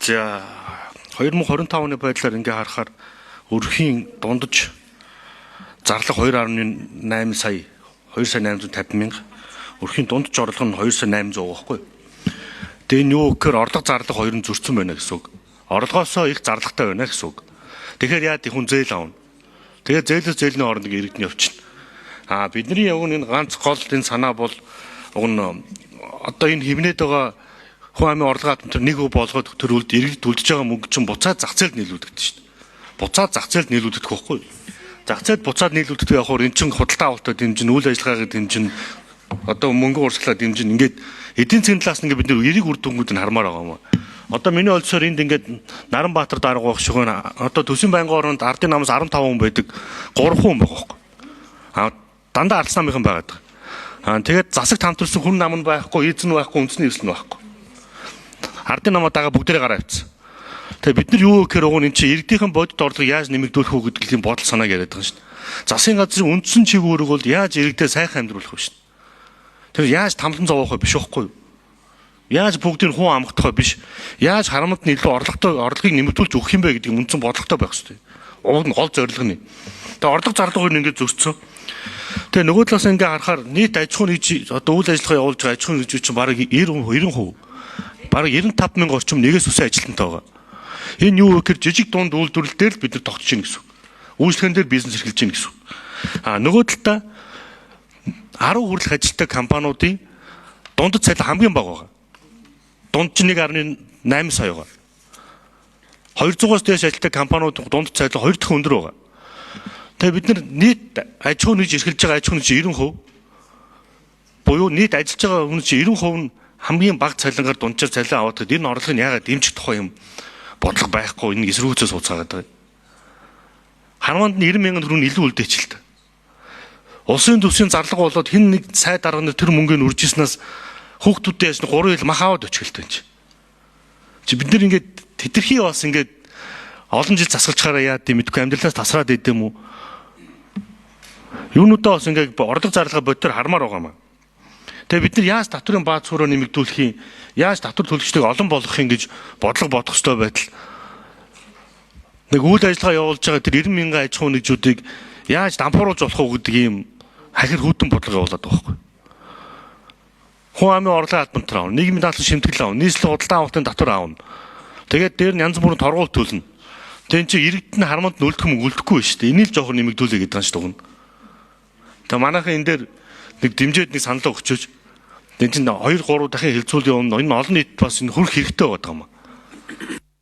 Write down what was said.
За, 2025 оны байдлаар ингээ харахаар өрхийн дундаж зарлага 2.8 сая, 2 сая 850 мянга, өрхийн дундаж орлого нь 2 сая 800 байхгүй. Тэгээ энэ юу гэхээр орлого зарлага хоёр нь зөрчсөн байна гэсэн үг. Орлогоосоо их зарлагатай байна гэсэн үг. Тэгэхээр яа тийм хүн зээл авна. Тэгээ зээлээс зээлний хооронд иргэдний явчихна. А бидний явган энэ ганц гол энэ санаа бол уг нь одоо энэ хивнээд байгаа хүн амын орлогын албан төр 1% болгоод тэр үлд иргэд үлдэж байгаа мөнгө чинь буцаад зах зээлд нийлүүлэгдэж шүү дээ. Буцаад зах зээлд нийлүүлэгдэх байхгүй. Зах зээлд буцаад нийлүүлэгдэх явахаар эн чинь худалдаа авалтаа дэмжин, үйл ажиллагаагаа дэмжин, одоо мөнгө урсгалаа дэмжин, ингээд эдийн засгийн талаас нь ингээд бид нэр эрийг үр дүнгууд нь хармаар байгаа юм аа. Одоо миний ойлсоор энд ингээд Наранбаатар дарга байх шиг байна. Одоо төсвийн байнгын оронд ардын намаас 15 хүн байдаг. 3 хүн байгаа байхгүй. А дандаа ардс намынхан байгаад байгаа. Аа тэгээд засагт хамтарсан хүн нам нь байхгүй, эзэн байхгүй, үндэсний эвсэл нь байхгүй. Ардын намаа дагаа бүгдээрээ гараа авчихсан. Тэгээ бид нар юу гэхээр уг нь эн чинь иргэдийнхэн бодит орлогыг яаж нэмэгдүүлэх үү гэдэг тийм бодол санааг яриад байгаа юм шүү дээ. Засгийн газрын үндсэн чиг үүрэг бол яаж иргэдээ сайхан амьдруулах вэ шүү дээ. Тэр яаж тамлан зовоох вэ биш байхгүй юу? Яаж бүгдийг хүн амгах вэ биш. Яаж харамд нь илүү орлоготой орлогыг нэмэгдүүлж өгөх юм бэ гэдэг үндсэн бодлоготой байх хэрэгтэй. Уг нь гол зорилго нь. Тэгээ орлого зарлага хоёр ингээд зөрчсөн. Тэгээ нөгөө талаас ингээ харахаар нийт аж ахуйн нэгж одоо үйл ажиллагаа явуулж байгаа аж ахуйн нэгжүүд чинь бараг 90 90%, бараг 95 мянга орчим нэгээс өсөө ажилтнтай байгаа. Энэ юу вэ гэхээр жижиг дунд үйлдвэрлэл дээр л бид нар тогтож байна гэсэн үг. Үйлчлэгэн дээр бизнес эрхэлж байна гэсэн үг. А нөгөө талдаа 10 хүртэлх ажилттай компаниудын дундад цалин хамгийн бага байгаа. Дунд чинь 1.8 сая байгаа. 200-аас дээш ажилттай компаниуд дунд цалин 2 дахин өндөр байгаа. Тэгээ бид нар нийт аж ахуй нэгж эрхэлж байгаа аж ахуй нэгж 90% буюу нийт ажиллаж байгаа хүмүүс чинь 90% нь хамгийн бага цалингаар дунджаар цалин аваад энэ орлогыг яагаад дэмжих тухай юм бодлого байхгүй, энэ эсрүүцээ сууцгаад байгаа. Харманд нь 90 мянган төгрөг нь илүү үлдээч л та. Улсын төсвийн зарлага болоод хэн нэг сайд дарга нар тэр мөнгөний үрж ирснээс хүүхдүүдээ ясна 3 жил мах аваад очих хэлтэй юм чи. Чи бид нар ингээд тэтэрхий бас ингээд олон жил засгалчаараа яад юм мэдгүй амьдралаас тасраад идэм үү? Юунуудаа бас ингээд орлого зарлага бодтоор хармаар байгаа юм. Тэгээ бид нар яаж татврын бааз сураа нэмэгдүүлэх юм, яаж татвар төлөгчдийг олон болгох юм гэж бодлого бодох ёстой байтал нэг үйл ажиллагаа явуулж байгаа тэр 90 мянган аж ахуйн нэгжүүдийг яаж дампууруулж болох уу гэдэг ийм хахир хүйтэн бодлого явуулаад байгаа байхгүй. Хүн амын орлогын албан татвар авна, нийгмийн даатгал шимтгэл авна, нийслэл худалдан авалтын татвар авна. Тэгээд дээр нь янз бүрийн торгуул төлнө. Тэгээд чи иргэд нь харманд нь үлдэх мөнгө үлдэхгүй шүү дээ. Энийг л жоохон нэмэгдүүлээ гэдэг юм шүү дээ. Тэгээ манайхан энэ дээр нэг дэмжиж нэг санал өгчөөж. Тэгээд чинь 2 3 дахин хэлцүүлийн өмнө энэ олон нийт бас энэ хөрөх хэрэгтэй байгаа юм.